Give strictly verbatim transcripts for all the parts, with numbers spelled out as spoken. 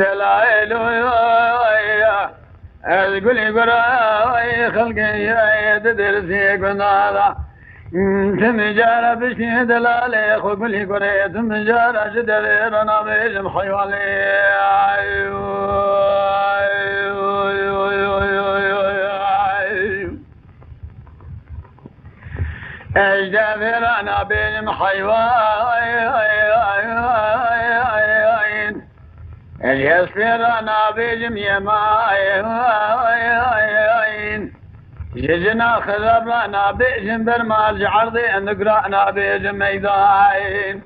Delal, ez gulî gura, xelkê di dersê guna da. Tim cara piştî delalê xwe gulî gurê, tim cara ji devê re nabêjim heywanê. Ez ji devê re nabêjim heywan. Ez ji hespê re nabêjim yeman. Ji cina xizab re nabêjim bermal, ji erdê endik re nabêjim meydan.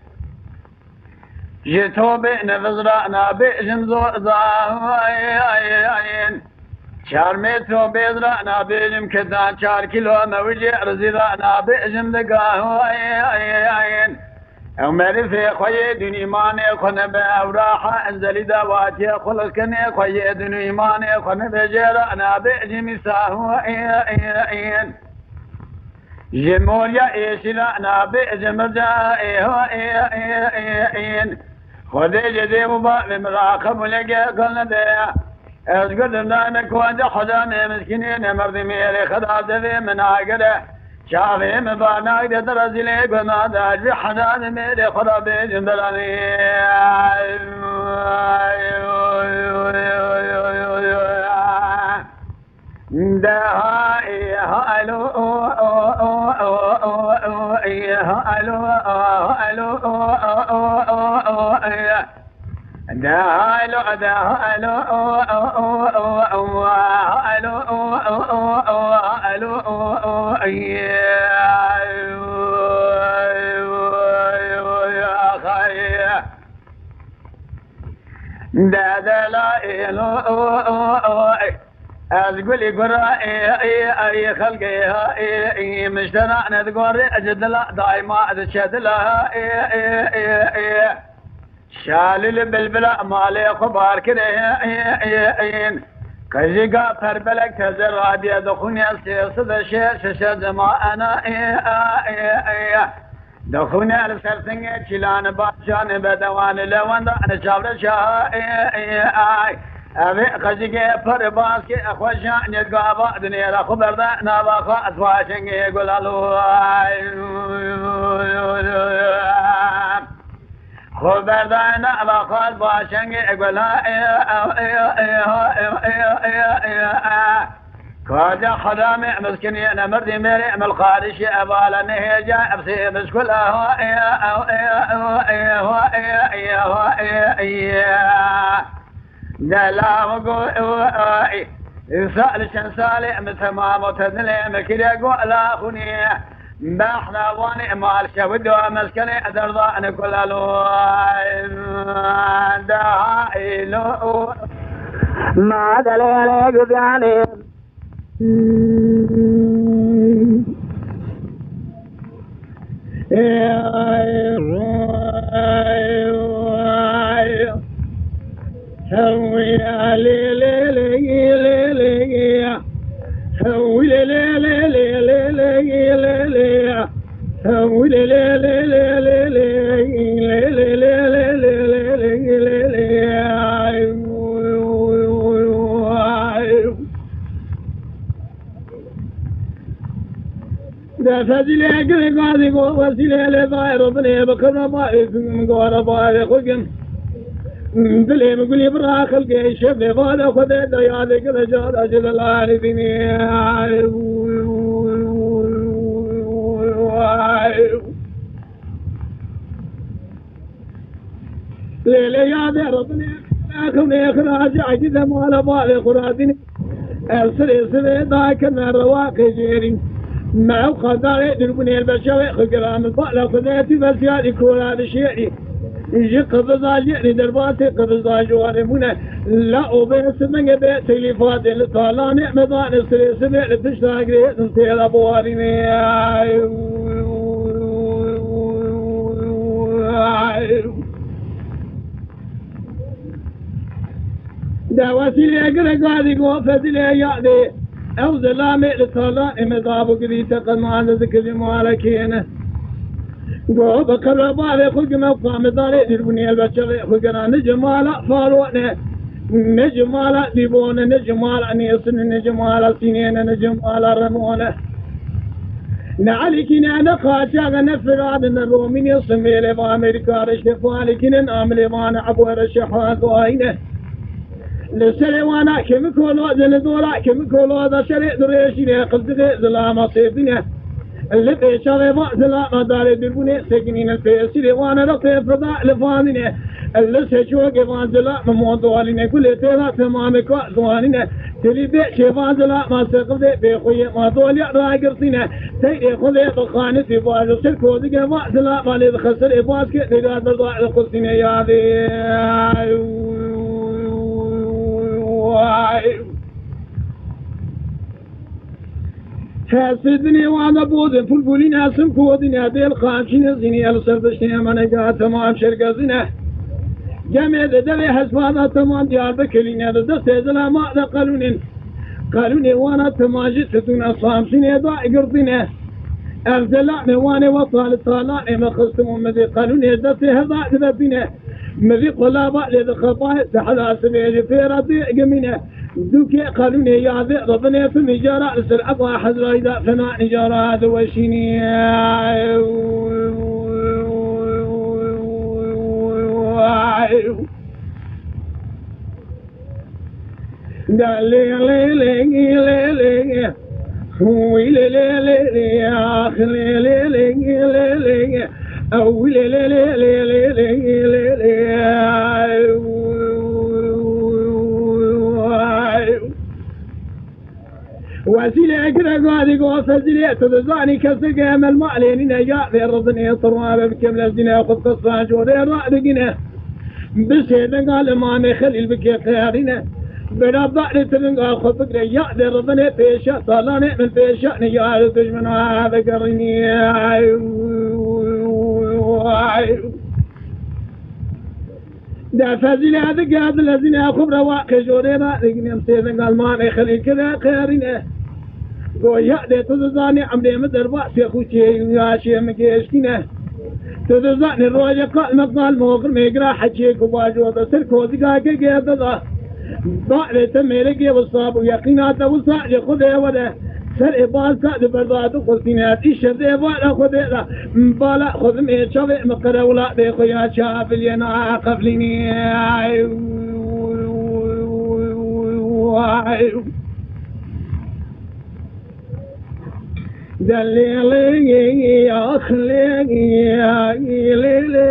Ji tobê neviz re nabêjim zozan. Çarmê tobêz re nabêjim kitan, çar kîlo mewicê rizî re nabêjim digan. Ew merifê xwe yê dûn îmanê xwe nebe, ew raha enzelî de watiye xwe li kenê xwe yê dûn îmanê xwe nebe, jê re nabêjim îsa. Ji moriya êşî re nabêjim mirca. Xwedê ji dê û bavê min re qebûleke kul nebe. Ez got dayme ku ez de Xweda me miskînê ne merdimê rê Xweda devê min agere. Çavê min ba nagre de rezîlê guna de ji Xweda de mêrê Xweda bêjim belanê. De ha e ha alo o o o o o e ha alo o alo o o o o o e. De ha alo de ha alo o o o o o ha alo o o o o ha alo o o e. De de la e lo o o o e. Ez gulî gura ê ê ê xelkê ha ê ê miştera ne digore ez dila daima ez çedila ha ê ê ê ê. Şalil bilbila malê xwe bar kire ê ê ê. Qejîga perbelek teze radiye dixûne sê sed şeş şeş dema ena ê a ê ê. Dixûne li ser singê çîlan bacan bedewan li lewenda li çavre şaha ê ê ay. Evê qejîgê pir baskê xweşan yê gava dinê re xwe berde nava xwe ez başengê gulalo. Xwe berde nava xwe ez başengê gula ê ê ê ê ê ê ê ê ê. Kaca xedamê miskinê ne merdî mêrê mil qarişê evala nehêca ev sê biskula ho ê ho ê ho ê ho ê ê ho ê ê. Dela go ê. Sal çend salê mi temam o te dilê mi kire go la xunê. Behna wanê mal şev do meskenê derda ne kulalo. Daha ilo. Ma delele güzane. De fezîlê gilê gazî go wesîlê lê zayê robinê bi qiraba êzim gora bayê xwe gim. Dilê min gulî bira xelkê şevê vade xwe de de yadê gile cara ji de larê bînê. Lê lê yadê robinê xelkê xiracê ecî de mala balê xwe radînê. Ev sirê sirê dayke me rewa qêjêrî. Me ew xandarê dirbûnê beşewê xwe giran. Bala xwe de tî vesiyarî kora dişêrî. Ji qibiza jêrî derbasê qibiza ji warê bûne. La obê simenge be telîfatê li talanê me dane sirê sirê li pişta girê têra biwarînê. De wesîlê gire gadî go fezîlê yadê. Ew zelamê li talanê me dabû gidî te qedman de zikirî muhalekê ne. Go bi qebra bavê xwe gime û qamedarê dîrbûnê elbeçevê xwe gera ne cemala farone. Ne cemala dîbone, ne cemala nêsine, ne cemala sînêne, ne cemala remone. Ne Elîkîne, ne Qaçaxe, ne Firade, ne Romîne, Simêlê va Amerîka, Reştê Falîkîne, Amilê vane Ebo Reşê Hazayîne. Li serê wana kemikolo, li dora kemikolo da şerê dirêjîne, qildiqê zilama sêvdine. Li pêşa vê van zilama darê dûrbûnê sekinîne, pêsîrê wan rextê fida li fandîne. Li seçokê van zilama modalîne, gulê têra temamê ka ziwanîne. Tilî bê şêvan zilama seqildê bê xwe yê ma dolya ragirtîne. Teyrê xwe lê bi xanitî bajir ser kodige van zilama lê dixisirê baskê dêga berda li xustîne yadê. Hesê dinê wan de bodin, pul bulîn esim kodîne, dêl xaçîne zînî, el ser diştê emanega temam şergezîne. Gemê de devê hesbada temam diyar bikilîne, de destê zilama de qelûnên. Qelûnê wana temajî titûne, samsînê da girtîne. Ev zelamê wanê we talî talanê me xistim û me dê qelûnê destê hevda dibetîne. Me vî qulaba lê dixebayê, de hela sibê jî pêra dê gimîne. Dûkê qelûnê yadê ribinê tu nîcara li ser eba Hezrayî de fena nîcara diweşînî. Wesîlê ekire gadî go Fezîlê, tu dizanî kesik emel malê nîne, ya vê rizin ê tu rabe bikim lezîne xwe qisra corê radigine. Bi sêdega li mamê Xelîl bike qerîne. Bira ba'lê tiringa xwe bigre, ya dê rivinê pêşe talanê min pêşanê ya li dijmina vegerînî. De Fezîlê dike dilezîne xwe bi rewa qêjorê radigine. Sêdega li mamê Xelîl kire qerîne. Goya dê tu dizanî emrê min derbasê xûçê û yaşê min gêştîne. Tu dizanî rojê qal me qal moxir mêgira hecê ku bajo de ser kozîga gegê de da. Ba'lê te mêrekê wisa bû, yeqîna te wisa ji Xwedê were. Serê balka di berda tu xwestîne, îşev dê bala Xwedê da. Bala xwe dimê çavê min qerewla bê xwe ya çaviliyê na qeflînî. Delîlê, axlê, lêlê.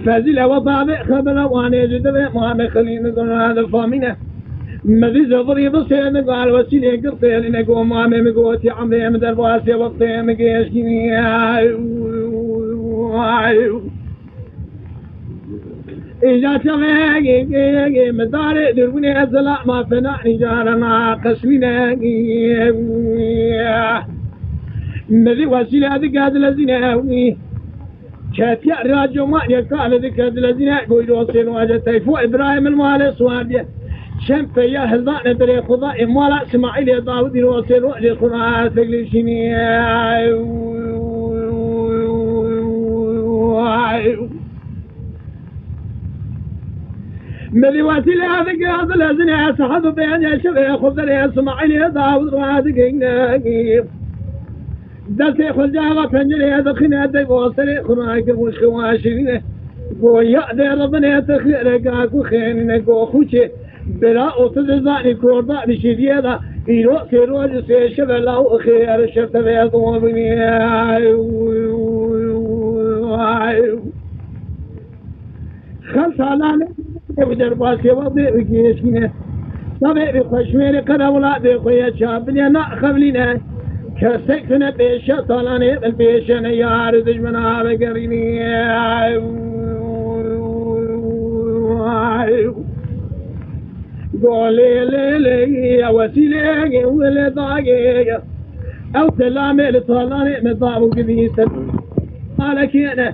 Fezîle we bavê xebera wanê ji devê mamê Xelîl dona difamîne. Min dî zevirî bi sênigal Wesîlê girtê lîne go mamê min gotî emrê min derbasê wextê min gêştî. Îja çavê midarê durbûnê zelama fena îcara naqeşmîne. Mevî Wesîle dike dilezîne. Ketiya racoma yeka li dike dilezîne. Goyro sêno ece teyfo Îbrahîm li malê suwardiye. Çend peya hildane birê Xuda ê mala Smaîlê Dawidî ro sêno ece xura teglîşînî. Mevî Wesîle dike dilezîne, sahet û pênc şevê xwe berê Smaîlê Dawid radigeyne. Destê xwe caxa pencerê dixîne, dey bo serê xwe rakir wişk û şirîne. Goya dê ribinê te xêreka ku xênîne go xûçê. Bira û tu dizanî korda dişîdiye de îro sê roj û sê şeve law xêr şev te vê domînê. Xeltalanê ew derbasê we bê û gêştîne. Tabê bi xweşmêrê qerewla bê xwe ye çabilê na xevlîne. Kesek tune pêşe talanê bil pêşene yar dijmina vegerînî. Golê lê lê ya Wesîlê wele dagê ya. Ew selamê li talanê me dav û givî ser. Alekêne.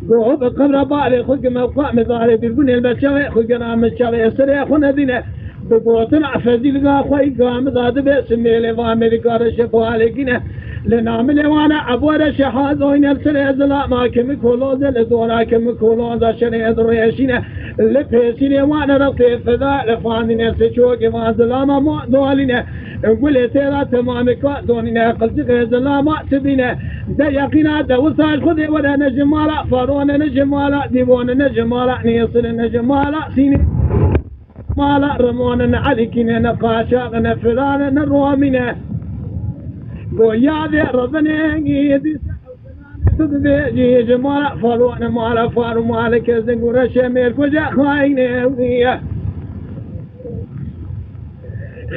Go bi qebra balê xwe ki mewqa midarê dûrbûnê li ber çavê xwe gera min çavê serê xwe nedîne. Bi gotina Fezîl ga xwe î ga min da dibe simêlê va Amerîka re şefalekîne. Li namilê wana ebore şehazoyne li serê zilama kimi koloze li dora kimi koloza şerê dirêşîne. Li pêsînê wana rextê feda li fandîne seçokê van zilama mo dolîne. Gulê têra temamê ka donîne qilçixê zilama tibîne. De yeqîna de wisa ji Xwedê were ne ji mala Farone, ne ji mala Dîvone, ne ji mala Nêsirê, ne ji mala Sînê. Mala Remone, ne Elîkîne, ne Qaşaxe, ne Firane, ne Romîne. Goya de Rabbine gidi. Tu dibêjî ji mala far û ne mala far û mala kesin ku reşê mêr kuce xayne wiye.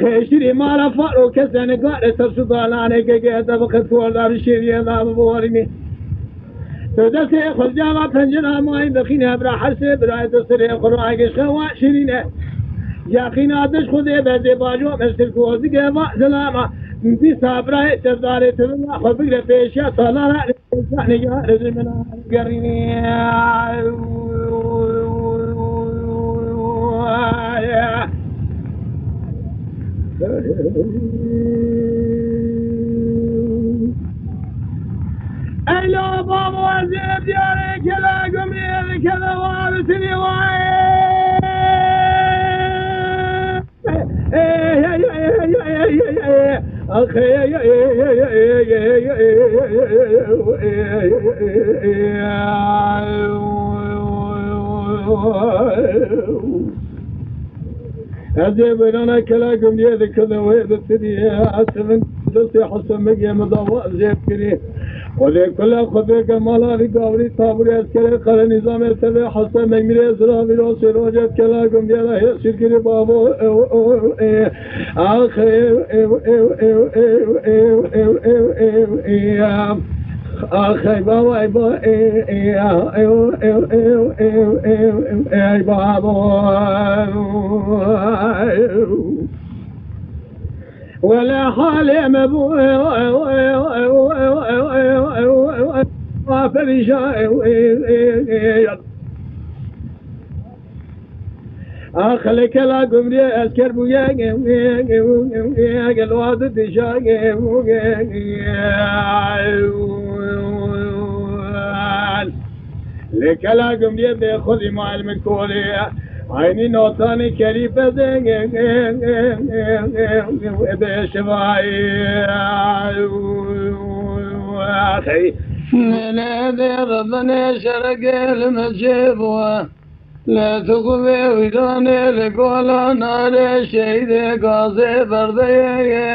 Xêşirî mala far û kesene gare ser su dalanê gege de bi qet kor da bi şêriye da bi borînî. Tu destê xwe cava pencera mayî bixîne bira hersê birayê tu sirê xwe ragiş xewa şirîne. Yaqîna diş xwe dê berdê bajo mestir ku ozige va zelama. Dîsa birayê sevdarê tu xwe bigre pêşiya talara. Ey la babo, ez ê diyarê kela gumê kela wa bitinî wa. Ez ê beyrana kela gumriyê dikirdim wê bitirî. Ez sivin destê Hesen Begê min dawa ez ê bikirî. Xwedê kule xwedê gemala vî gavurî taburê eskerê qere nîzamê tevê Hesen Begmîrê zira vîrosê rojê kela gumriyê de hê şirkirî babo. Ew, ew, ew, ew. Ax, ew, ew, ew. Ax, ey baba, ey ba, ey, ey, ah, ew, ew, ew, ey baba. Wele halê me bû, perîşan. Ax, li kela gumriyê esker bûye, gel wadi dija. Li kela gumriyê bê xwedî mal min kolê. Aynî notanê kerî pezê bê şivayê. Axey. Nele dê rebine şeregê li me cê bû. Li tuxumê wîranê li gola narê şehîdê gazê berdeyê.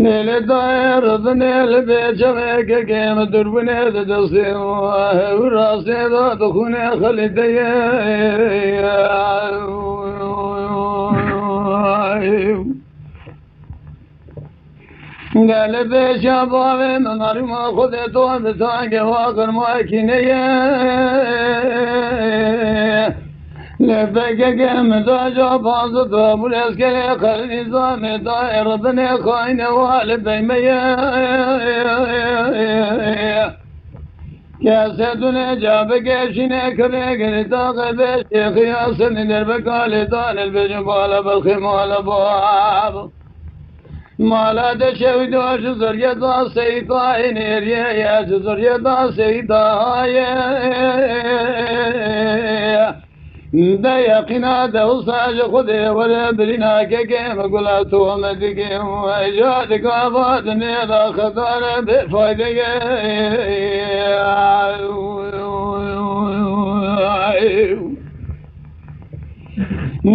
Lê li dayê rebinê li bê çavê kekê min durbinê di destê û rastê da dixûnê xelîteyê. Gelê pêşa bavê min, arîma Xwedê to bi tangê wa qirma kîneye. Lê pekeke min da ca bazı da bu lezkerê xelî zamê da ê rebinê xayne wa li beymeye. Kesê dune ca bike şîne kirê girê taxe be şêxi ya seni derbeka lê da lê bêjin bala belxê mala bab. Mala de şewî do ji zoriye da seyî tayê nêriye ye, ji zoriye da seyî daye. De yeqîna de wisa ji Xwedê were birîna kekê me gula tu me digê. Ecad gava dinê da xedare bê fayde ye.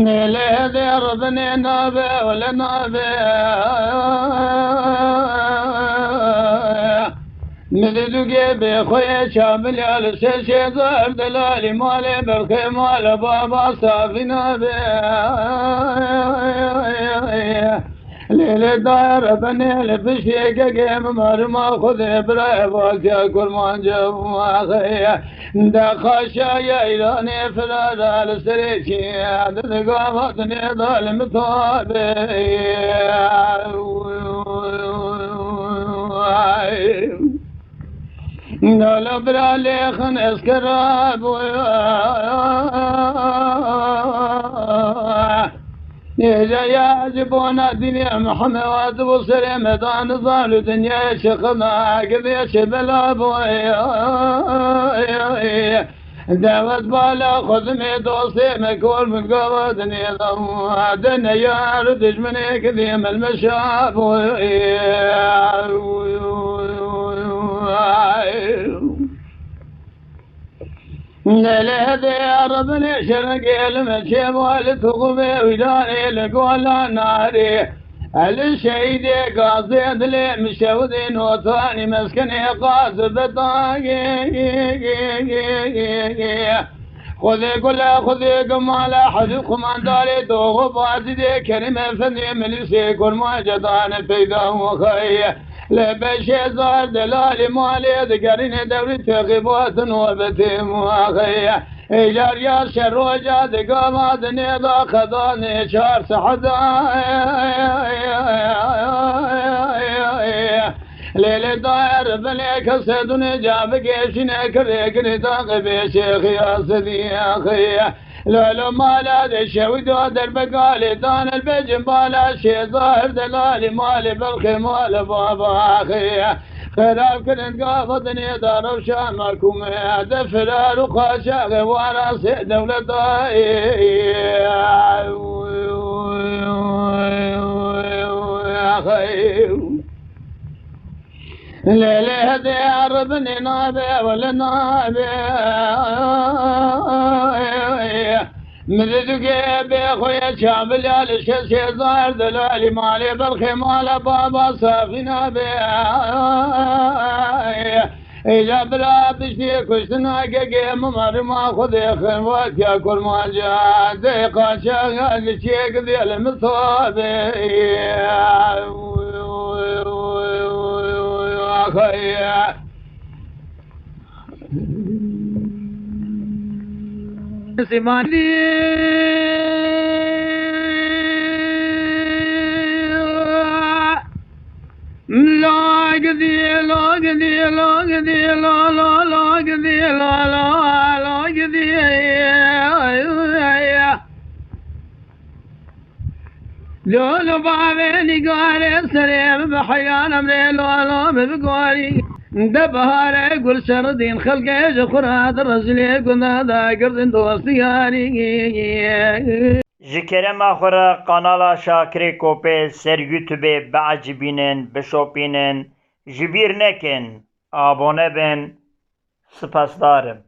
Nêlê dê rebinê nabe, wele nabe. Nididûgê bê xwe ye çamilya li ser şêzar delalî malê berxê mala baba safî nabe. Lê lê dayê rebenê li piştê gegê min marima Xwedê bira evatiya kurmanca. De xaşa yayranê firara li serê çî, di digava dinê da li min tabe. Dala bira lêxin eskera bû. Nêjaya ji bona dinê Mihemed û serê me da nizam li dinyayê çi xina, givê çi bela bû. Dewet bala xwedimê dostê me kor min gava dinê da. Dine yar dijminê givê milmeşa bû. Lê lê dê rebinê şerengê li me çê bû, li tuxumê wîranê li gola narê. Elî şehîdê gazê dilê min şewidê notanî meskenê qaz bidagê. Xwedê gule, xwedê gumale, hezî qumandarê doxu bazî dê Kerîm Efendî milîsê kurmanca dane peyda û xeye. Lê beşê zar delalî malê digerîne dewrî texibatin û betê muaxeye. Êcar ya şer roja digava dinê da xedanê çar seheda. Lê lê daer bilê kesedûnê ca bigêşîne kirê girê da qibê şêxiya sedî axê. Lolo mala de şewî da derbe galê dan el becin bala şê zahir delalî malê belxê malê baba axê. Xerab kirin gava dinê da rewşa merkûmê de firar û qaçaxê wara sê dewleta ê. Lê lê hedê erebinê nabe wele nabe. Min didûkê bê xwe ye çavilya li şeş hezar delalî malê belxê mala baba safî nabe. Êca bila piştî kuştina gegê min merima xwedê xinwatiya kurmanca dê qaçaxa li çêk dê li min tabe. Axay. Sîmanî. La gidî, la gidî, la gidî, la, la, la gidî, la, la, la gidî. Lolo bavê nîgarê serê min bi heyran emrê lolo min bi gorî. De biharê gul şerdîn xelkê ji xwe re di rezilê gunda de girdin dost yarî. Ji kerema xwe re kanala Şakirê Kopê ser YouTubeê biecibînin, bişopînin, ji bîr nekin, abone bin, spasdar im.